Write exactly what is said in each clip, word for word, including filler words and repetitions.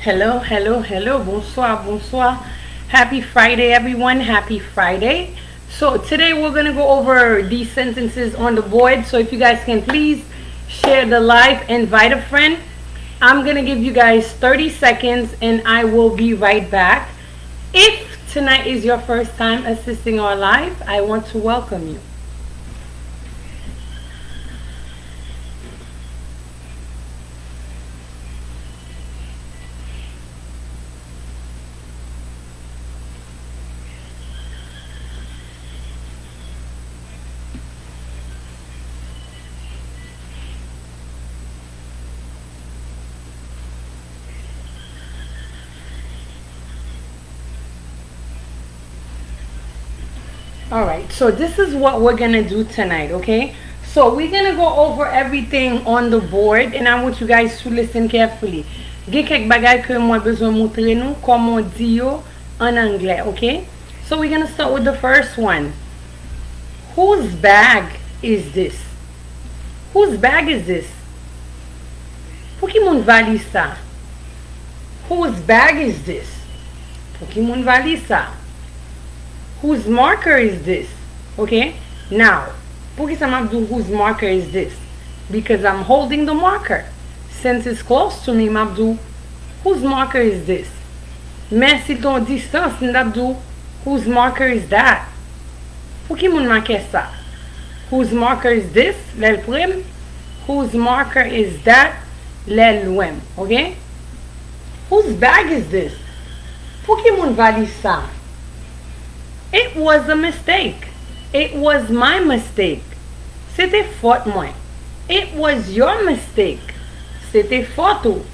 Hello, hello, hello. Bonsoir, bonsoir. Happy Friday, everyone. Happy Friday. So, today we're going to go over these sentences on the board. So, if you guys can please share the live, invite a friend. I'm going to give you guys thirty seconds and I will be right back. If tonight is your first time assisting our live, I want to welcome you. Alright, so this is what we're gonna do tonight, okay? So we're gonna go over everything on the board and I want you guys to listen carefully. Gen kèk bagay ke mwen bezwen moutre nou kòman di yo an anglè, okay? So we're gonna start with the first one. Whose bag is this? Whose bag is this? Pou ki moun valiz sa? Whose bag is this? Pou ki moun valiz sa? Whose marker is this? Okay? Now, poukisa m ap di w whose marker is this? Because I'm holding the marker. Since it's close to me, m ap di w whose marker is this? Men si l t yon distans, m t ap di w whose marker is that? Pou ki moun makè sa? Whose marker is this? Lè l pre m. Whose marker is that? Lè l lwen m. Okay? Whose bag is this? Pou ki moun valiz sa? It was a mistake. It was my mistake. Se te fòt mwen. It was your mistake. Se te fòt ou.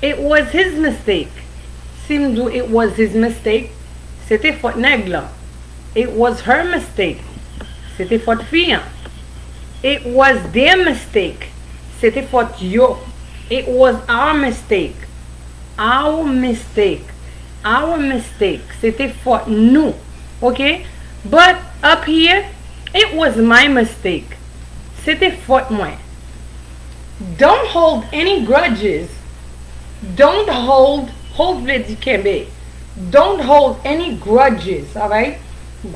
It was his mistake. Si m di w it was his mistake, se te fòt nèg lan. It was her mistake. Se te fòt fi an. It was their mistake. Se te fòt yo. It was our mistake. Our mistake. Our mistake. Se te fòt nou. Okay? But up here, it was my mistake. Se te fòt mwen. Don't hold any grudges. Don't hold, hold vle di kenbe. Don't hold any grudges, alright?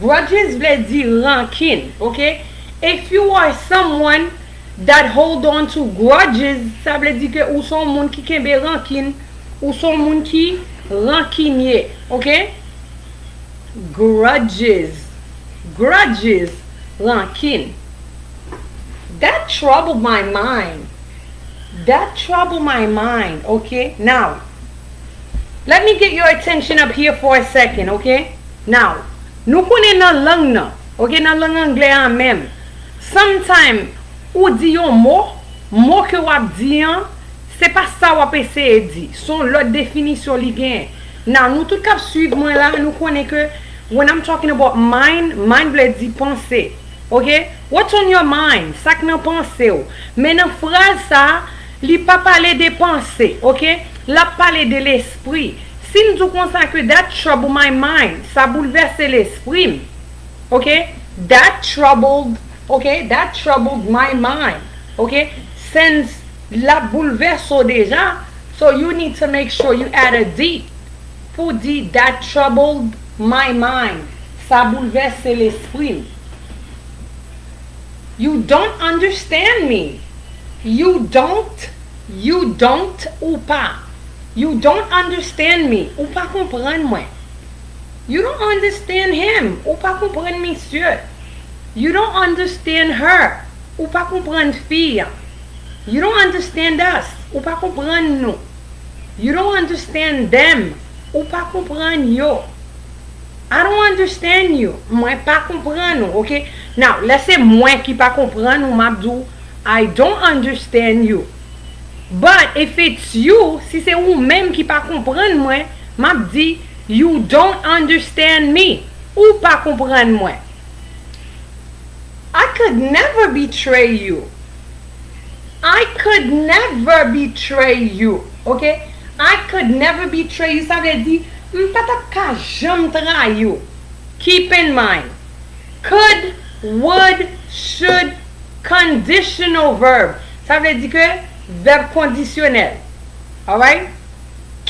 Grudges vle di rankin, okay? If you are someone that hold on to grudges, sa vle di ke ou se yon moun ki kenbe rankin, ou se yon moun ki rankinye, okay? Grudges. Grudges. Rankin. That troubled my mind. That troubled my mind. Okay? Now, let me get your attention up here for a second, okay? Now, nou konnen nan lang nan, okay, nan lang anglè a menm, sometime ou di yon mo, mo ke w ap di an, se pa sa w ap eseye di. Se yon lòt definisyon li genyen. Now, nou tout k ap swiv mwen la, nou konnen ke when I'm talking about mind, mind vle di panse. Okay? What's on your mind? Sa k nan panse w. Men nan fraz sa, li pa pale de panse, okay? L ap pale de lespri. Si m di w konsa ke that trouble my mind, sa boulvèse lespri m. Okay? That troubled, okay? That troubled my mind. Okay? Since l ap boulvèse w deja, so you need to make sure you add a D pou di that troubled my mind. Sa boulvèse lespri m. You don't understand me. You don't, you don't, ou pa. You don't understand me. Ou pa konprann mwen. You don't understand him. Ou pa konprann misye. You don't understand her. Ou pa konprann fi a. You don't understand us. Ou pa konprann nou. You don't understand them. Ou pa konprann yo. I don't understand you. Mwen pa konprann ou, okay? Now, lè se mwen ki pa konprann ou, m ap di w, I don't understand you. But if it's you, si se ou menm ki pa konprann mwen, m ap di, you don't understand me. Ou pa konprann mwen. I could never betray you. I could never betray you. Okay? I could never betray you. Sa vle di, m pa t ap ka janm trayi w. Keep in mind. Could, would, should, conditional verb. Sa vle di ke vèb kondisyonèl. Alright?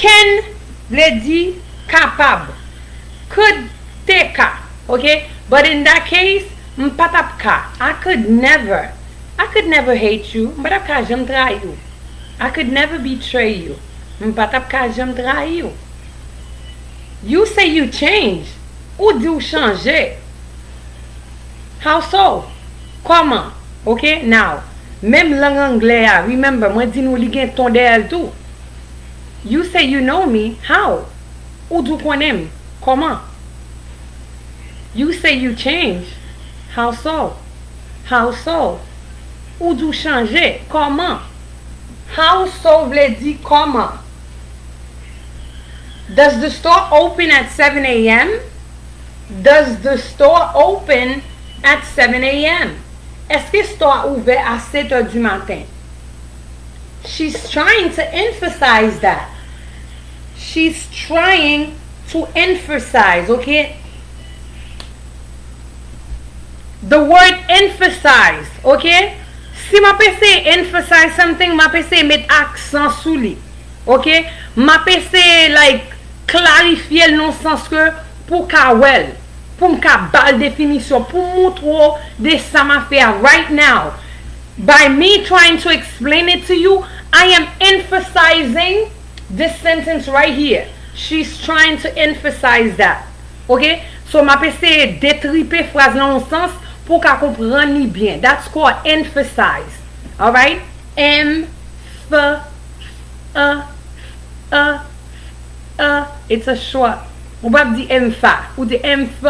Can vle di kapab. Could te ka, ok? But in that case, m pa t ap ka. I could never, I could never hate you. M pa t ap ka janm trayi w. I could never betray you. M pa t ap ka janm trayi w. You say you change. Ou di w chanje. How so? Kòman? Ok, now, menm lang anglè a, remember, mwen di nou li gen ton dèyè l tou. You say you know me, how? Ou di w konnen m, kòman? You say you change, how so? How so? Ou di w chanje, kòman? How so vle di kòman? Does the store open at seven a m? Does the store open at seven a m? Èske store a ouvè a sèt è di maten? She's trying to emphasize that. She's trying to emphasize, ok? The word emphasize, ok? Si m ap eseye emphasize something, m ap eseye met aksan sou li, ok? M ap eseye, like, klarifye l nan sans ke pou w ka wè l, pou m ka ba l definisyon, pou m montre w de sa m ap fè a right now. By me trying to explain it to you, I am emphasizing this sentence right here. She's trying to emphasize that. Ok? So, m ap eseye detripe fraz lan yon sans pou w ka konprann li byen. That's called emphasize. Alright? M, F, A, A, A. It's a short. Ou p ap di M F A. Ou di M F.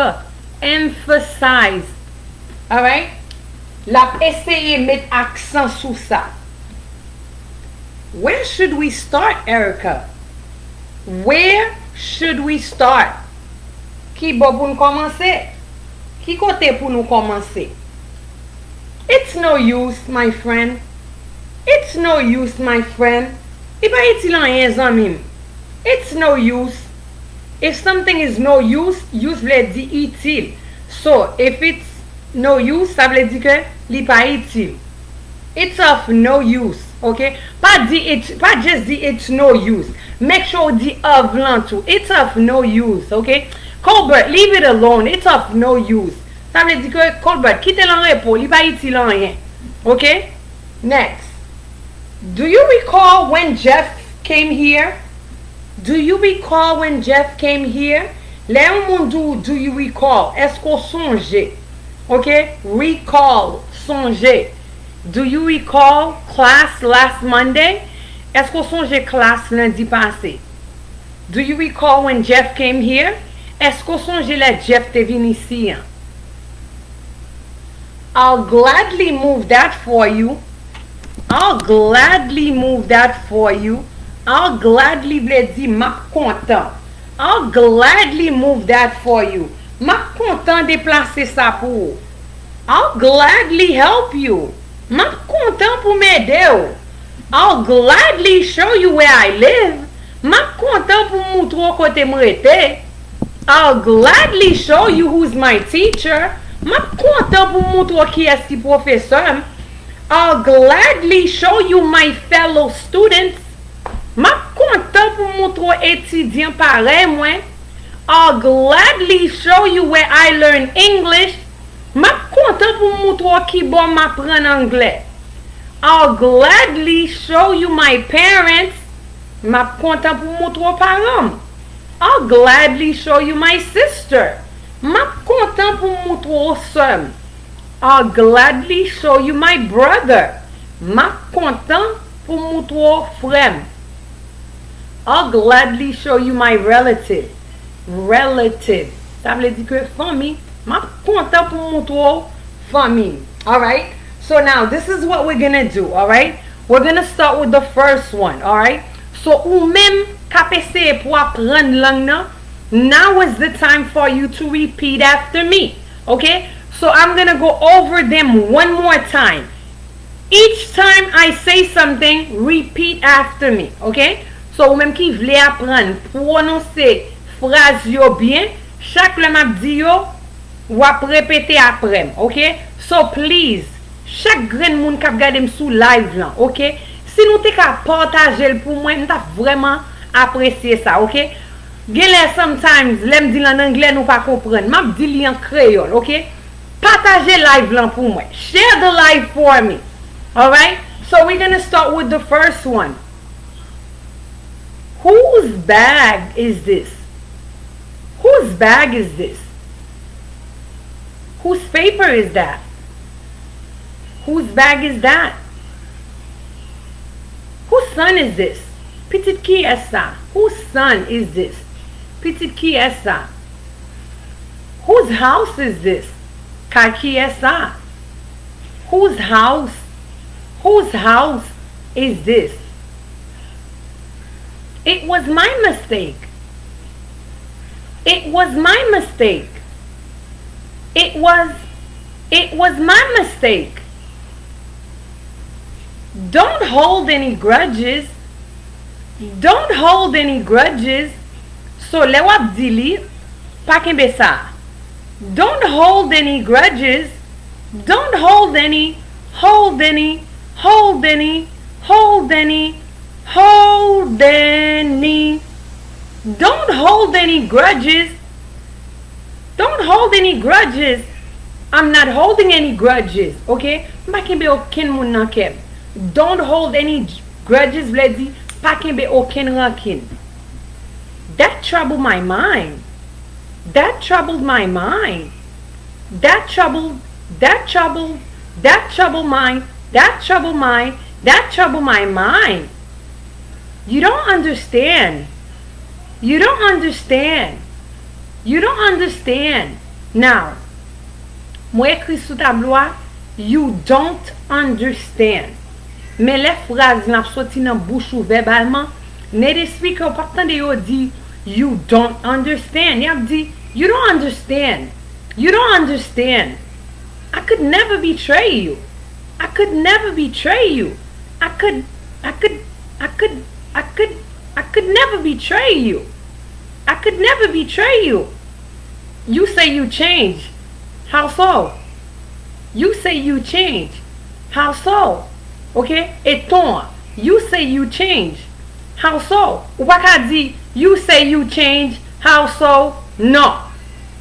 Emphasize. Alright? L ap eseye met aksan sou sa. Where should we start, Erica? Where should we start? Ki bò pou n kòmanse? Ki kote pou nou kòmanse? It's no use, my friend. It's no use, my friend. Li pa itil anyen, zanmi m. It's no use. If something is no use, use vle di itil. So, if it's no use, sa vle di ke li pa itil. It's of no use, ok? Pa di it, pa just di it's no use. Make sure w di of lan tou. It's of no use, ok? Colbert, leave it alone. It's of no use. Sa vle di ke Colbert, kite l an repo, li pa itil anyen. Ok? Next. Do you recall when Jeff came here? Do you recall when Jeff came here? Lè yon moun di w, do you recall? Èske w sonje? Ok? Recall, sonje. Do you recall class last Monday? Èske w sonje klas lendi pase? Do you recall when Jeff came here? Èske w sonje lè Jeff te vin isi an? I'll gladly move that for you. I'll gladly move that for you. I'll gladly vle di m ap kontan. I'll gladly move that for you. M ap kontan deplase sa pou ou. I'll gladly help you. M ap kontan pou m ede w. I'll gladly show you where I live. M ap kontan pou m moutre w kote m rete. I'll gladly show you who's my teacher. M ap kontan pou m moutre w kiyès ki pwofesè m. I'll gladly show you my fellow students. M ap kontan pou m moutre w etidyan parèy mwen. I'll gladly show you where I learn English. M ap kontan pou m moutre w kibò m aprann anglè. I'll gladly show you my parents. M ap kontan pou m moutre w paran m. I'll gladly show you my sister. M ap kontan pou m moutre w sè m. I'll gladly show you my brother. M ap kontan pou m moutre w frè m. I'll gladly show you my relative. Relative. Sa vle di ke fanmi. M ap kontan pou m moutre w fanmi m. Alright? So now, this is what we're gonna do, alright? We're gonna start with the first one, alright? So, ou menm k ap eseye pou aprann lang nan, now is the time for you to repeat after me, okay? So, I'm gonna go over them one more time. Each time I say something, repeat after me, okay? So, ou menm ki vle aprann pwononse fraz yo byen, chak lè m ap di yo, w ap repete apre m, ok? So, please, chak grenn moun k ap gade m sou live lan, ok? Si nou te ka pataje l pou mwen, m t ap vrèman apresye sa, oke? Genlè, sometimes, lè m di l ann anglè, nou pa konprann. M ap di li an kreyòl, oke? Pataje live lan pou mwen. Share the live for me. Alright? So we're gonna start with the first one. Whose bag is this? Whose bag is this? Whose paper is that? Whose bag is that? Whose son is this? Pitit kiyès sa? Whose son is this? Pitit kiyès sa? Whose house is this? Kay kiyès sa? Whose house? Whose house is this? It was my mistake. It was my mistake. It was it was my mistake. Don't hold any grudges. Don't hold any grudges. So lè w ap di li, pa kenbe sa. Don't hold any grudges. Don't hold any, hold any, hold any, hold any, hold any. Don't hold any grudges. Don't hold any grudges. I'm not holding any grudges, okay? M pa kenbe okenn moun nan kè m. Don't hold any grudges vle di pa kenbe okenn rankin. That troubled my mind. That troubled my mind. That troubled, that troubled, that troubled my, that troubled my, that troubled my mind. You don't understand. You don't understand. You don't understand. Now, mwen ekri sou tablo a, you don't understand. Men lè fraz lan ap soti nan bouch ou vèbalman, native speaker ou p ap tande yo di, you don't understand. Y ap di, you don't understand. You don't understand. I could never betray you. I could never betray you. I could, I could, I could, I could, I could never betray you. I could never betray you. You say you change. How so? You say you change. How so? Ok? E ton an. You say you change. How so? Ou pa ka di, you say you change. How so? Non.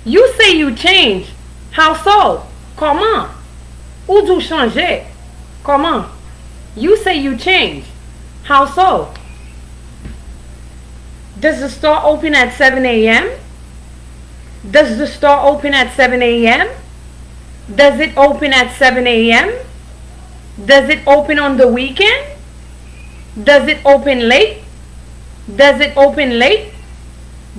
You say you change. How so? Kòman? Ou di w chanje. Kòman? You say you change. How so? Does the store open at seven a m? Does the store open at seven a m? Does it open at seven a m? Does it open on the weekend? Does it open late? Does it open late?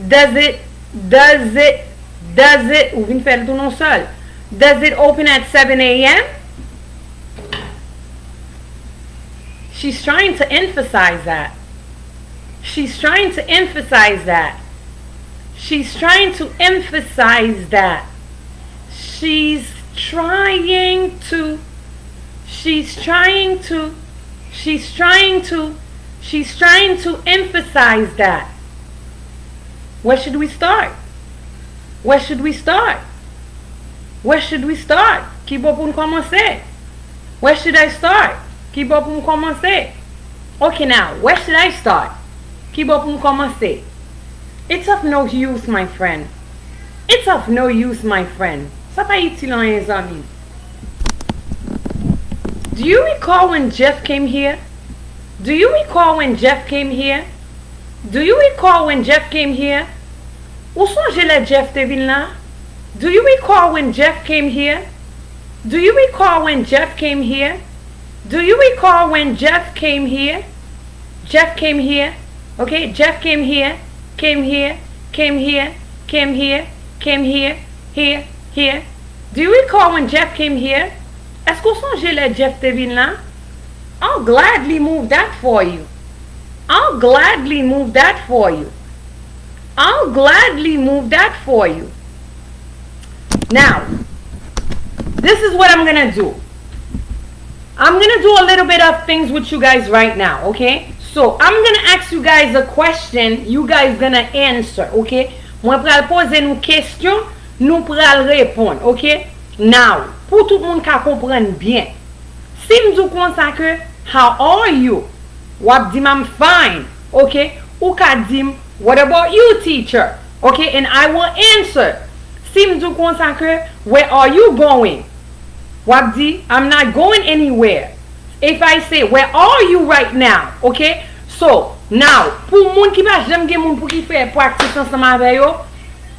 Does it, does it, does it, ou vin fè l tou nan sèl. Does it open at seven a m? She's trying to emphasize that. She's trying to emphasize that. She's trying to emphasize that. She's trying to, she's trying to, she's trying to, she's trying to emphasize that. Where should we start? Where should we start? Where should we start? Ki bò pou n kòmanse? Where should I start? Ki bò pou m kòmanse? Ok, now, where should I start? Ki bò pou m kòmanse? It's of no use, my friend. It's of no use, my friend. Sa pa itil anyen, zanmi m. Do you recall when Jeff came here? Do you recall when Jeff came here? Do you recall when Jeff came here? Ou sonje lè Jeff te vin la? Do you recall when Jeff came here? Do you recall when Jeff came here? Do you recall when Jeff came here? Jeff came here. Ok, Jeff came here, came here, came here, came here, came here, here, here. Do you recall when Jeff came here? Èske w sonje lè Jeff te vin la? I'll gladly move that for you. I'll gladly move that for you. I'll gladly move that for you. Now, this is what I'm gonna do. I'm gonna do a little bit of things with you guys right now, okay? So, I'm gonna ask you guys a question, you guys gonna answer, okay? Mwen pral poze nou kesyon, nou pral reponn, okay? Now, pou tout moun ka konprann byen, si m di w konsa ke, how are you? W ap di m, I'm fine, okay? Ou ka di m, "What about you, teacher?" Ok, and I will answer. Si m di w konsa ke, "Where are you going?" W ap di, "I'm not going anywhere." If I say, "Where are you right now?" Ok? So, now, pou moun ki pa janm gen moun pou ki fè practice ansanm avè yo,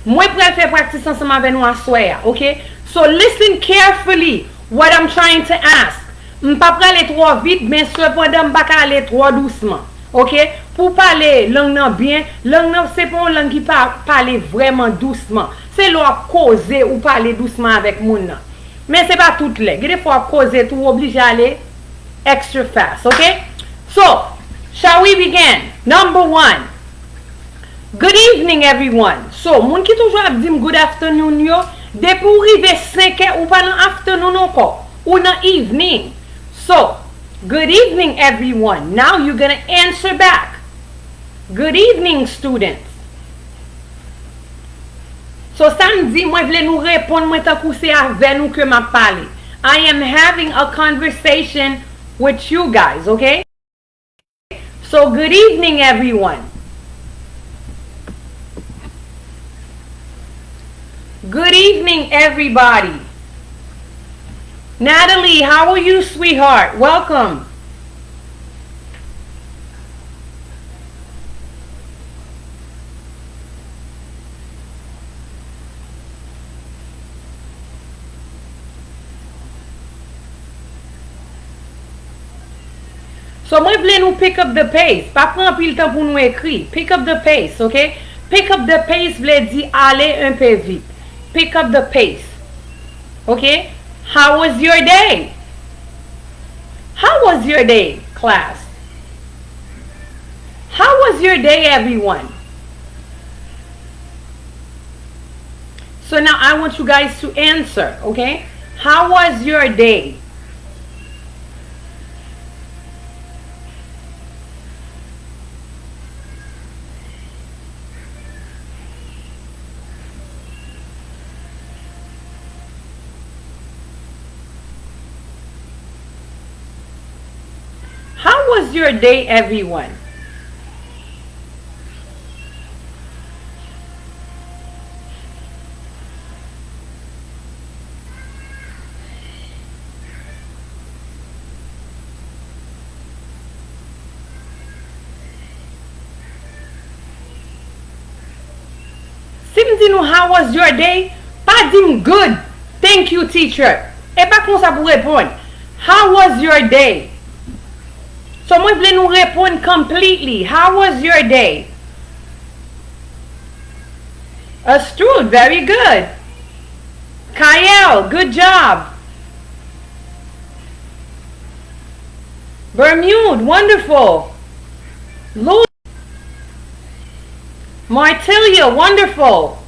mwen pral fè practice ansanm avè nou aswè a, ok? So, listen carefully what I'm trying to ask. M pa prale twò vit, men sepandan m pa ka ale twò dousman. Ok? Pou pale lang nan byen, lang nan se pa yon lang ki pa pale vrèman dousman. Se lè w ap koze ou pale dousman avèk moun nan. Men se pa tout lè. Gen de fwa w ap koze tou, ou oblije ale extra fast, ok? So, shall we begin? Number one. Good evening, everyone. So, moun ki toujou ap di m good afternoon yo, depi w rive senk è, ou pa nan afternoon ankò. Ou nan evening. So, good evening, everyone. Now you're gonna answer back. Good evening, students. So, sa m di, mwen vle nou reponn mwen tankou se avè nou ke m ap pale. I am having a conversation with you guys, ok? So, good evening, everyone. Good evening, everybody. Natalie, how are you, sweetheart? Welcome. So, mwen vle nou pick up the pace. Pa pran anpil tan pou nou ekri. Pick up the pace, ok? Pick up the pace vle di ale un peu vite. Pick up the pace. Ok? How was your day? How was your day, class? How was your day, everyone? So now I want you guys to answer, okay? How was your day? How was your day, everyone? Si m di nou, "How was your day?" Pa di m, "Good, thank you, teacher." E pa konsa pou reponn. "How was your day?" So, mwen vle nou reponn completely. "How was your day?" Astrud, very good. Kayel, good job. Bermude, wonderful. Lou, Martilia, wonderful.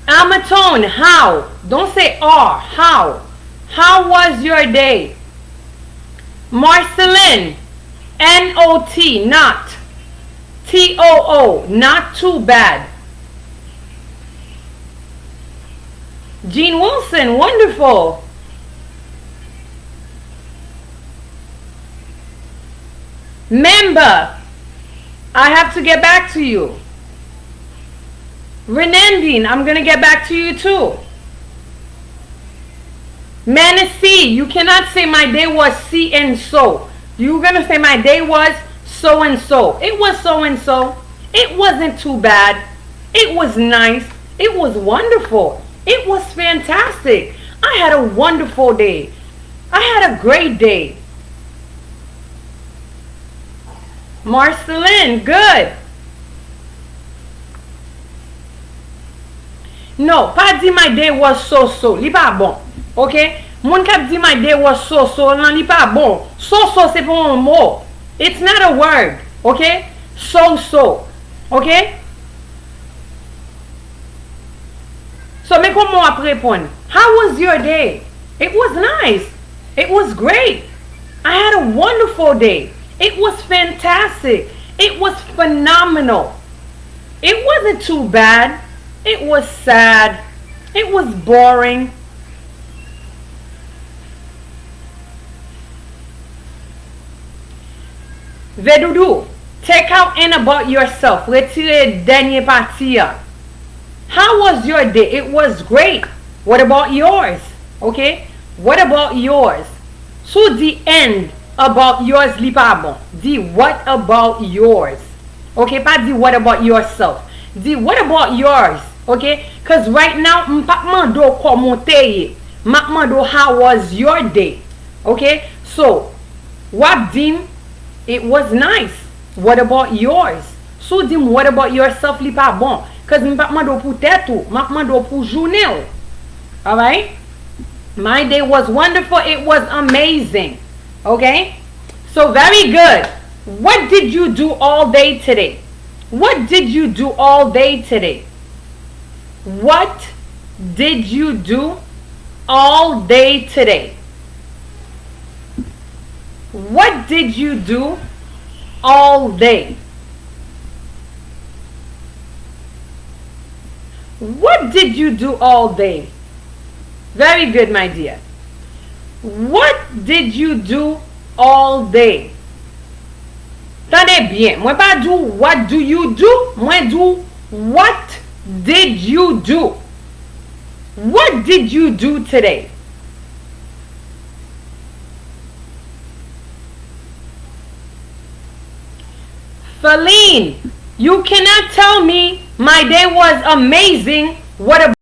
Amatone, how? Don't say are. How? How was your day? Marceline, N O T, not. T O O, not too bad. Jean Wilson, wonderful. Memba, I have to get back to you. Renandine, I'm gonna get back to you too. Manasee, you cannot say my day was si and so. You're gonna say my day was so and so. It was so and so. It wasn't too bad. It was nice. It was wonderful. It was fantastic. I had a wonderful day. I had a great day. Marceline, good. No, pa di my day was so so. Li pa bon. Ok? Moun k ap di my day was so so lan, li pa bon. So so se pa yon mo. It's not a word. Ok? So so. Ok? So, men kòman w ap reponn? How was your day? It was nice. It was great. I had a wonderful day. It was fantastic. It was phenomenal. It wasn't too bad. It was sad. It was boring. Vedoudou, take out "and about yourself". Retire dènye pati a. How was your day? It was great. What about yours? Ok? What about yours? Si w di "and about yours", li pa bon. Di "what about yours". Ok? Pa di "what about yourself". Di "what about yours". Ok? 'Cause right now, m p ap mande w kòman w te ye. M ap mande w "how was your day". Ok? So, w ap di m "it was nice". What about yours? Si w di m "what about yourself", li pa bon. 'Cause m p ap mande w pou tèt ou, m ap mande w pou jounen w. Alright? My day was wonderful. It was amazing. Ok? So, very good. What did you do all day today? What did you do all day today? What did you do all day today? What did you do all day? What did you do all day? Very good, my dear. What did you do all day? Tande byen, mwen pa di w "what do you do", mwen di w "what did you do". What did you do today? Feline, you cannot tell me "my day was amazing". What about